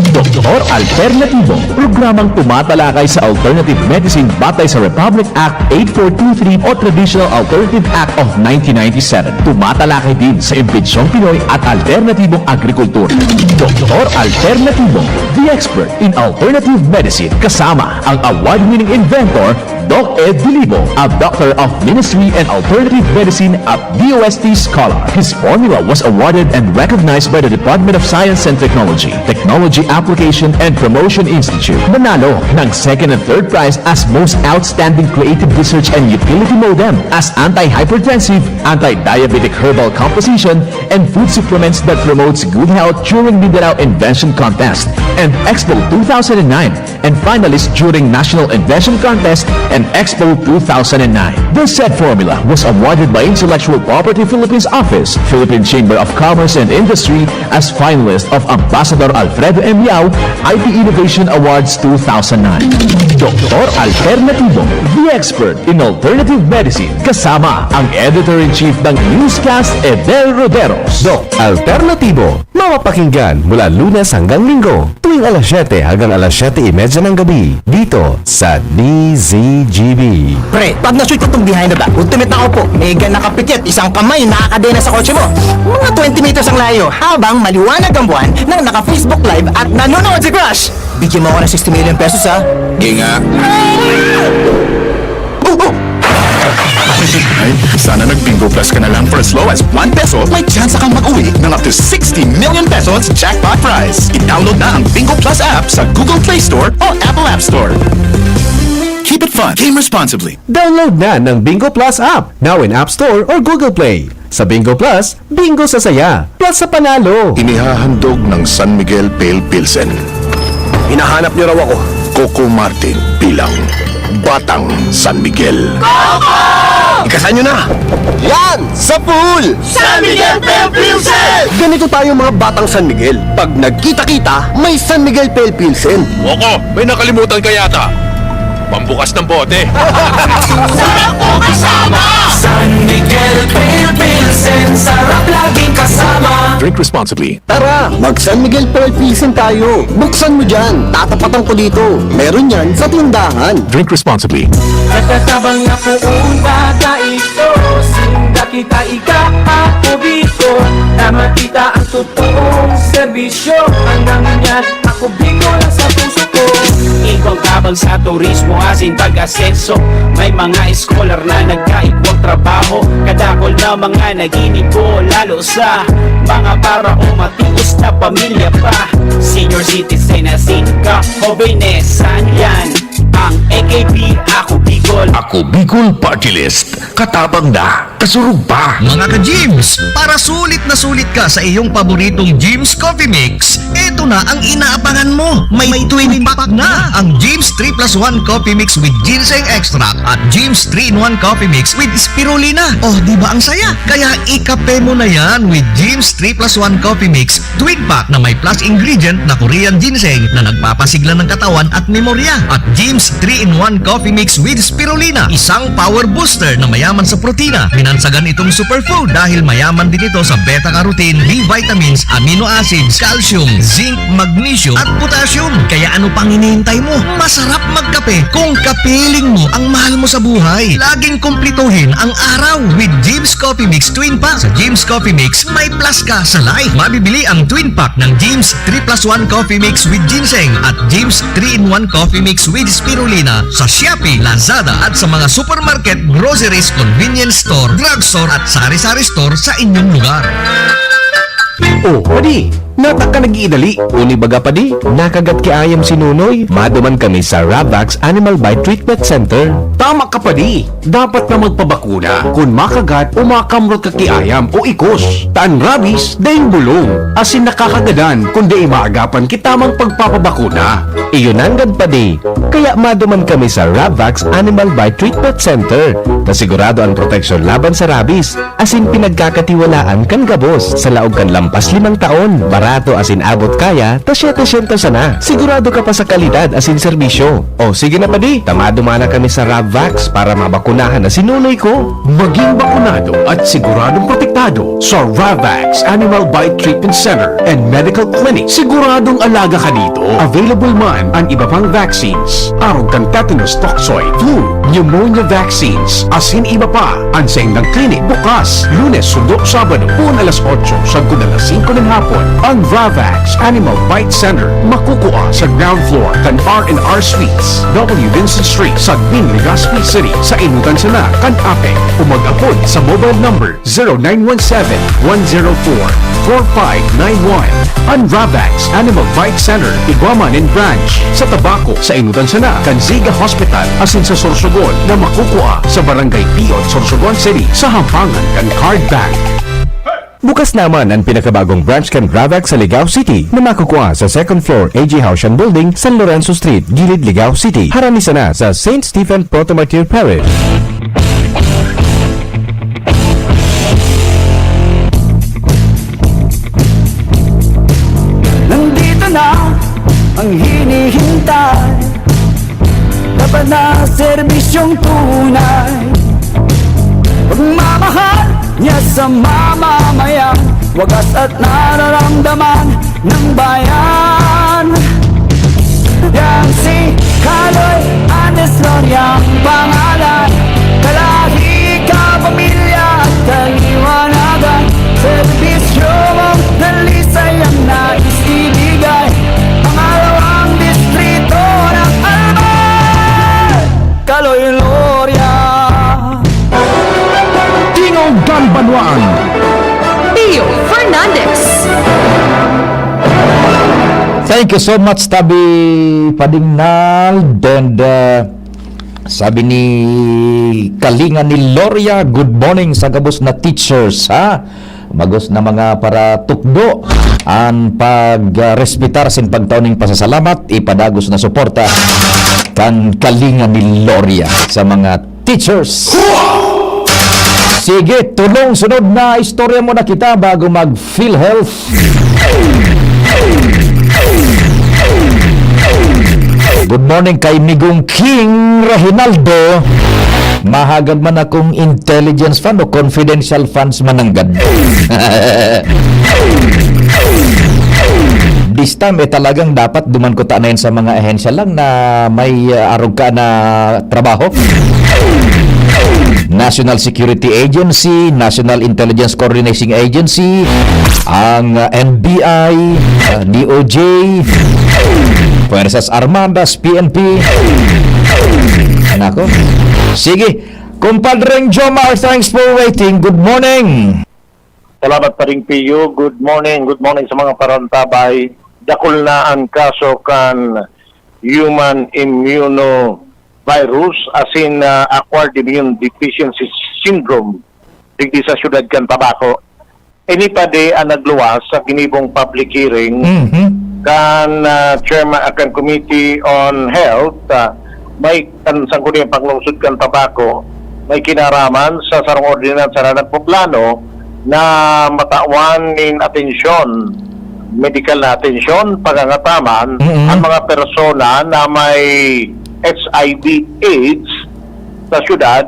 Doktor Alternatibo, programang tumatalakay sa alternative medicine batay sa Republic Act eight four two three o Traditional Alternative Act of nineteen ninety-seven. Tumatalakay din sa imbensyong Pinoy at alternatibong agrikultura. Doktor Alternatibo, the expert in alternative medicine, kasama ang award-winning inventor Doc Ed Dilibo, a Doctor of Ministry and Alternative Medicine at D O S T scholar. His formula was awarded and recognized by the Department of Science and Technology, Technology Application and Promotion Institute. Nanalo ng second and third prize as Most Outstanding Creative Research and Utility Modem as anti-hypertensive, anti-diabetic herbal composition, and food supplements that promotes good health during Mindanao Invention Contest and Expo two thousand nine, and finalist during National Invention Contest and Expo two thousand nine. The said formula was awarded by Intellectual Property Philippines Office, Philippine Chamber of Commerce and Industry as finalist of Ambassador Alfredo M. Yao I T Innovation Awards two thousand nine. Doktor Alternativo, the expert in alternative medicine, kasama ang editor-in-chief ng Newscast, Edel Roderos. Doc Alternativo, mapapakinggan mula Lunes hanggang Linggo, tuwing alas siyete hanggang alas siyete y media ng gabi, dito sa D Z G B. Pre, pag na-shoot ko tong behind the back, ultimate na ako po. May ganang kapikit, isang kamay, nakakadena sa kotse mo. Mga twenty meters ang layo, habang maliwanag ang buwan nang naka-Facebook Live at nanonood si Crush. Bigyan mo ako ng sixty million pesos, ha? Di nga. Oh, oh! Ay, sana nag-Bingo Plus ka na lang. For as low as one peso, may tsansa kang mag-uwi ng up to sixty million pesos jackpot prize. I-download na ang Bingo Plus app sa Google Play Store o Apple App Store. Keep it fun. Game responsibly. Download na ng Bingo Plus app, now in App Store or Google Play. Sa Bingo Plus, bingo sa saya, plus sa panalo. Inihahandog ng San Miguel Pale Pilsen. Hinahanap niyo raw ako, Coco Martin, bilang Batang San Miguel. Coco! Ikasan niyo na! Yan! Sa pool! San Miguel Pale Pilsen! Ganito tayo, mga Batang San Miguel. Pag nagkita-kita, may San Miguel Pale Pilsen. Coco, may nakalimutan ka yata. Pambukas ng bote. Sarap ko kasama. San Miguel Pale Pilsen, sarap laging kasama. Drink responsibly. Tara, mag San Miguel Pale Pilsen tayo. Buksan mo dyan, tatapatan ko dito. Meron yan sa tindahan. Drink responsibly. Nagtatabang na poon baga ito. Sinda kita ika, ako Bicol. Na makita ang totoong serbisyo. Ang nangyayari, ako Bicol ang sa puso ko. Ikaw tabang sa turismo, asin pag-asenso. May mga scholar na nagkaigwang trabaho. Kadakol na mga naginibo, lalo sa mga para o matios na pamilya pa. Senior citizen, asin ka, hobenesan yan. Ang A K P, ako Bicol. Ako Bicol Party List. Katabang na, kasurog pa. Mga ka-Gyms, para sulit na sulit ka sa iyong paboritong Gyms Coffee Mix, eto na ang inaabangan mo. May twin pack na ang Gyms three plus one Coffee Mix with Ginseng Extract at Gyms three in one Coffee Mix with Spirulina. Oh, di ba ang saya? Kaya ikape mo na yan with Gyms three plus one Coffee Mix Twin Pack na may plus ingredient na Korean ginseng na nagpapasigla ng katawan at memorya. At Gyms three in one Coffee Mix with Spirulina, isang power booster na mayaman sa protina. Binansagan itong superfood dahil mayaman din ito sa beta-carotene, B vitamins, amino acids, calcium, zinc, magnesium, at potassium. Kaya ano pang hinihintay mo? Masarap magkape kung kapiling mo ang mahal mo sa buhay. Laging kumplituhin ang araw with Gyms Coffee Mix Twin Pack. Sa Gyms Coffee Mix, may plus ka sa life. Mabibili ang Twin Pack ng Gyms three plus one Coffee Mix with Ginseng at Gyms three in one Coffee Mix with Spirulina sa Shopee, Lazada at sa mga supermarket, groceries, convenience store, drugstore at sari-sari store sa inyong lugar. Oh, padi, nata ka nag-iidali. Uni baga, padi, nakagat ki ayam si Nunoy. Maduman kami sa Ravax Animal Bite Treatment Center. Tama ka, padi. Dapat na magpabakuna kun makagat o makamrot ka ki ayam o ikos. Ta an rabies daing bulong, asin nakakagadan kun dai maagapan ki tamang pagpapabakuna. Iyo nanggad, padi. Kaya maduman kami sa Ravax Animal Bite Treatment Center, ta sigurado an proteksyon laban sa rabies, asin pinagkakatiwalaan kan gabos. Sa laog kan lampas limang taon, barato asin abot kaya ta setecientos sana. Sigurado ka pa sa kalidad asin serbisyo. O sige na, padi, ta maduman na kami sa Ravvax para mabakunahan na si Nunoy ko. Maging bakunado at siguradong protektado sa Ravvax Animal Bite Treatment Center and Medical Clinic. Siguradong alaga ka dito. Available man an iba pang vaccines, arog kan tetanus toxoid, flu, pneumonia vaccines, asin iba pa. An saindang klinik bukas Lunes sundo Sabado, poon alas otso sagkod alas singko nin hapon. An Ravax Animal Bite Center makukua sa ground floor kan R and R Suites, W Vincent Street, Sagmin, Legazpi City, sa enotan sana kan APEC, o mag-apod sa mobile number zero nine one seven, one zero four, four five nine one. An Ravax Animal Bite Center, igwa man nin branch sa Tabaco, sa enotan sana kan Ziga Hospital, asin sa Sorsogon na makukua sa Barangay Piot, Sorsogon City, sa hampangan kan Card Bank. Bukas naman an pinakabagong branch kan Ravax sa Ligao City na makukua sa second floor A G Haushan Building, San Lorenzo Street, Gilid, Ligao City. Harani sana sa Saint Stephen Proto-Martyr Parish. Nandito na ang hinihintay. Dapat na serbisyong tunay. Pagmamahal niya sa mamamayan, wagas at nararamdaman ng bayan. Yang si Kaloy Andes Loria ang pangalan. Kalahi, kapamilya at kaliwanagan. Serbisyo mong dalisay ang nais ibigay. Pangalawang distrito ng Albay, Kaloy Loria. Tingog kan Banwaan. Pio Fernandez. Thank you so much, Tabi Pading Nald. And, uh, sabi ni Kalinga ni Loria, "Good morning sa gabos na teachers, ha? Magos na mga paratukdo an pagrespetar sin pagtao ning pasasalamat, ipadagos na suporta kan Kalinga ni Loria sa mga teachers." Sige, tulong sunod na istorya mo na kita bago mag PhilHealth. Good morning kay Migong King Reginaldo. Mahagad man akong intelligence fund o confidential funds mananggad. This time, eh, talagang dapat duman ko ta na yan sa mga ahensya lang na may, uh, arog ka na trabaho. National Security Agency, National Intelligence Coordination Agency, ang, uh, N B I, uh, D O J, Fuerzas Armadas, P N P. Nako. Sige. Kumpadreng Jomar, thanks for waiting. Good morning. Salamat, Paring Pio. Good morning. Good morning sa mga parantabay. Dakul na an kaso kan human immunovirus, asin, ah, acquired immune deficiency syndrome digdi sa siyudad kan Tabaco. Ini padi an nagluwas sa ginibong public hearing Mhm. kan, ah, chairman, ah, kan Committee on Health, ah, may kan Sangguniang Panglungsod kan Tabaco, may kinaraman sa sarong ordinansa na nagpaplano na matawan nin atensyon, medikal na atensyon, pangangataman, Mhm. ang mga persona na may H I V AIDS sa syudad,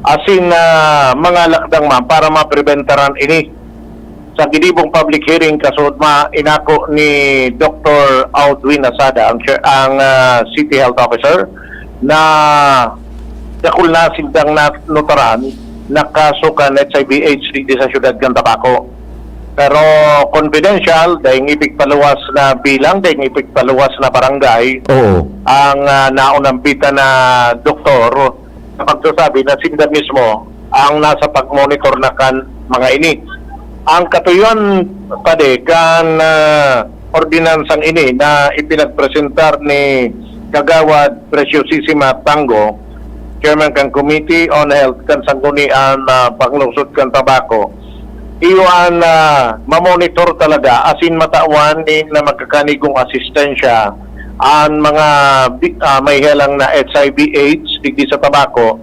asin, ah, mga lakdang man para mapreventaran ini. Sa ginibong public hearing, kasuodma, inako ni Doktor Audwin Asada, ang chair, ang, ah, City Health Officer, na dakul na sindang na-, nutaran na kaso kan H I V AIDS digdi sa siyudad kan Tabaco. Pero confidential, dahil ipigpaluwas na bilang, dahil ipigpaluwas na barangay, Oo. ang, ah, naunambitan na doktor, na pagsasabi na sinda mismo ang nasa pagmonitor na kan mga ini. Ang katuyohan padi kan, ah, ordinansang ini na ipinagpresentar ni Kagawad Preciosisima Tango, Chairman kan Committee on Health kan Sanggunian na Panglungsod kan Tabaco, iyo an, ah, mamonitor talaga asin matawan nin magkakanigong asistensya an mga bi-, ah, may helang na H I V AIDS digdi sa Tabaco,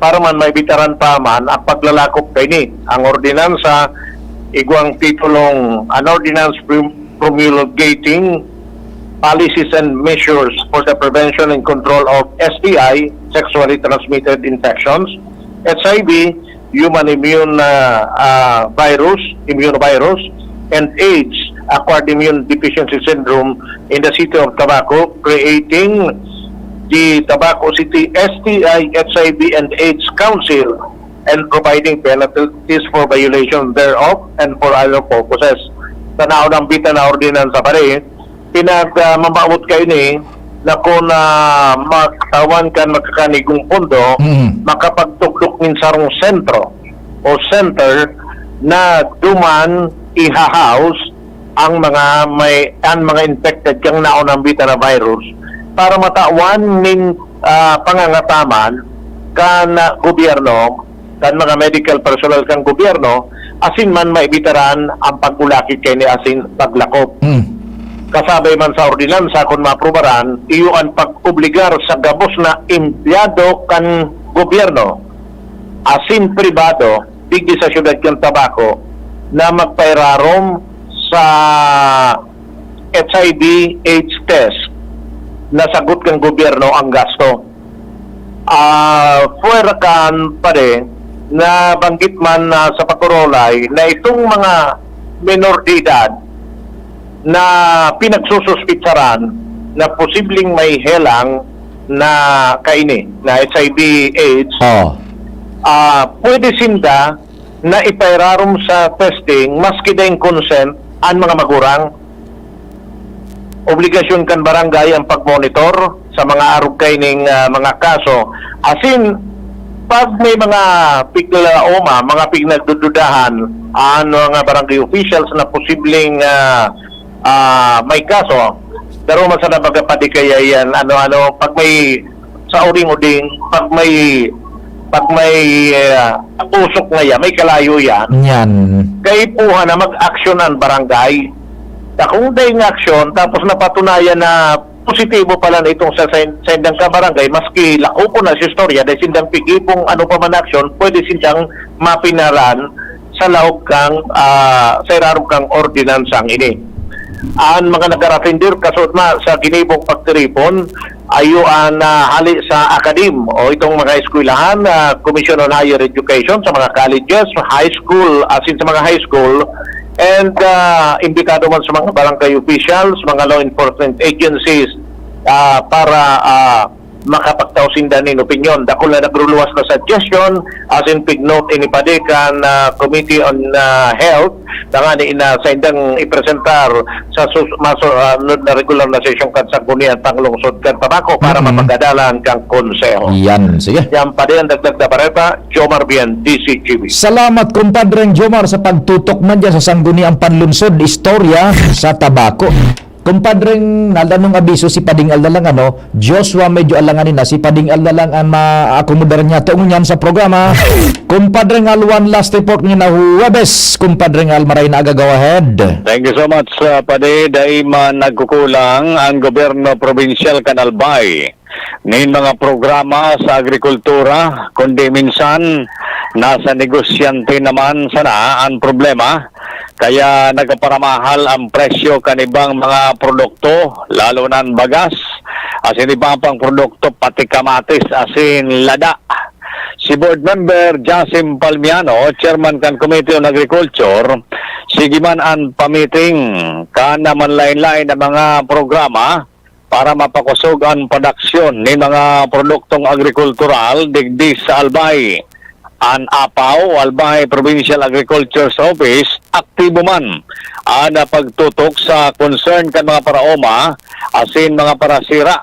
para man maibitaran pa man ang paglalakop kaini. Ang ordinansa, igwang titulong, An Ordinance Prom-, Promulgating Policies and Measures for the Prevention and Control of S T I, Sexually Transmitted Infections, H I V, human immune, ah, ah, virus, immunovirus, and AIDS, acquired immune deficiency syndrome, in the city of Tabaco, creating the Tabaco City S T I, H I V, and AIDS Council, and providing penalties for violation thereof and for other purposes. Sa naunambitan na ordinansa pare, pinag, ah, mamawot kayo ni na kung, ah, magtawan kan magkakanigong pondo, Mm. makapagtugdok nin sarong sentro o center na duman iha-house ang mga may, ang mga infected kang naunambitan na virus para matawan nin, ah, pangangataman kan, ah, gobyerno, kan mga medical personnel kan gobyerno, asin man maibitaran ang pag-ulakit kaini asin paglakop. Hmm. Kasabay man sa ordinansa, kun maaprubaran, iyo an pag-obligar sa gabos na empleyado kan gobyerno asin pribado digdi sa siyudad kan Tabaco na magpairarom sa H I V AIDS test na sagot kan gobyerno ang gasto. Ah, fuera kan pare, nabanggit man na sa pag-orolay na itong mga menor de edad na pinagsususpitsaran na posibleng may helang na kaini, na H I V AIDS, Oh. ah, pwede sinda na ipairarom sa testing maski daing consent an mga magurang. Obligasyon kan barangay ang pagmonitor sa mga arog kaining, ah, mga kaso. Asin, pag may mga piglaoma, mga pinagdududahan, an mga barangay officials na posibleng, ah, ah, may kaso, pero man sana baga padi kaya yan, ano-ano, pag may sa uring-uring, pag may, pag may, ah, usok na yan, may kalayo yan. Yan. Kaipuhan na mag-action ang barangay. Na kung daing action, tapos napatunayan na positibo pala na itong sa, sa, sa indang kabarangay, maski lako po na sa istorya, dahil sindang pigibong ano pa man action, pwede sindang mapinaran sa laog kang, ah, sa irarom kang ordinansang ini. Ang mga nagkaratindir, kasod na sa ginibong pagtiripon, Ayo an, ah, hali sa akadim o itong mga eskwelahan, ah, Commission on Higher Education sa mga colleges, high school, asin sa mga high school, and, ah, imbitado man sa mga barangay officials, mga law enforcement agencies, ah, para, ah, makapagtao sinda nin opinyon. Dakul na nagruluwas na suggestion asin pignote ini padi kan, ah, Committee on, ah, Health, tangani na saindang ipresentar sa sus-, masu-, ah, na regular na sesyon kan Sanggunian Panglungsod kan Tabaco para Mm. mapagadalan kan konseho. Yan, sige. Yan padi an dagdag na bareta, Jomar Bien, D C G B. Salamat, Compadre Jomar, sa pagtutok man dyan sa Sangguniang Panlungsod, Istorya sa Tabaco. Compadre Nal, anong abiso si Pading Al na lang, ano? Joshua, medyo alanganin na. Si Pading Al na lang ang ma-accommodar niya. Tuong niyan sa programa. Compadre Nal, one last report niya na Huwebes. Compadre Nal, maray na aga, go ahead. Thank you so much, uh, Padi. Dai man nagkukulang ang gobyerno probinsyal kan Albay nin mga programa sa agrikultura, kundi minsan nasa negosyante naman sana ang problema, kaya nagpaparamahal ang presyo kan ibang mga produkto, lalo na ang bagas, asin iba pang produkto, pati kamatis, asin lada. Si Board Member Jasim Palmiano, Chairman kan Committee on Agriculture, sige man an pamiting kan manlain-lain na mga programa para mapakosog an produksyon nin mga produktong agrikultural digdi sa Albay. An APAO, Albay Provincial Agriculture's Office, aktibo man an pagtutok sa concern kan mga paraoma asin mga parasira,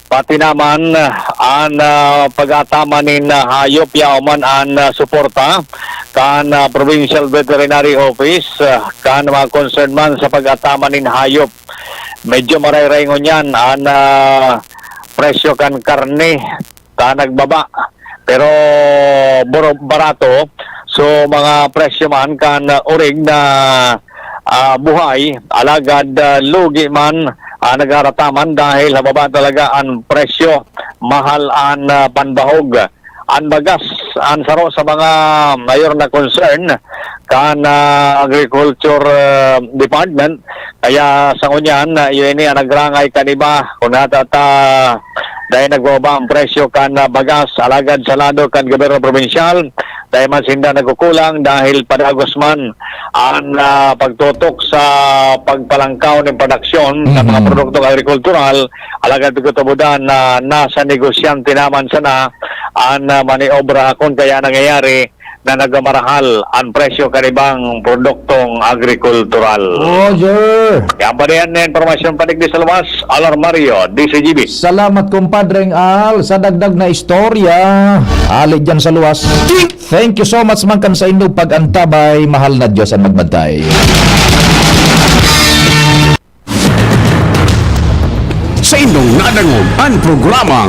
pati naman an, ah, pag-ataman nin hayop, yaon man an, ah, suporta kan, ah, Provincial Veterinary Office, ah, kan mga concern man sa pag-ataman nin hayop. Medyo marayray ngunyan an, ah, presyo kan karne ta nagbaba. Pero buro-, barato, so mga presyo man kan, ah, orig na, ah, buhay, alagad, ah, lugi man, ah, nagharataman dahil hababa talaga an presyo, mahal an, ah, panbahog. An bagas, an saro sa mga mayor na concern kan, ah, Agriculture, ah, Department. Kaya sa ngunyan, ah, iyo ini an nagrangay kan iba. Kun nata ta, dahil nagbababa ang presyo kan, ah, bagas, alagad sa lado kan gobyerno probinsyal, dahil man sinda nagkukulang dahil padagos man an, ah, pagtutok sa pagpalangkaw nin produksyon ng mga Mhm. produktong agrikultural, alagad pigkutabudan na nasa negosyante naman sana an, ah, maniobra kun kaya nangyayari na nagmamarahal an presyo kan ibang produktong agrikultural. Oh, sir. Yan pa rin na impormasyon padigdi sa luwas, Alarmario, D C G B. Salamat, Compadre Al, sa dagdag na istorya. Ali dyan sa luwas. Thank you so much man kan sa inyong pag-antabay. Mahal na Diyos ang magbantay. Sa inyong nadangog ang programang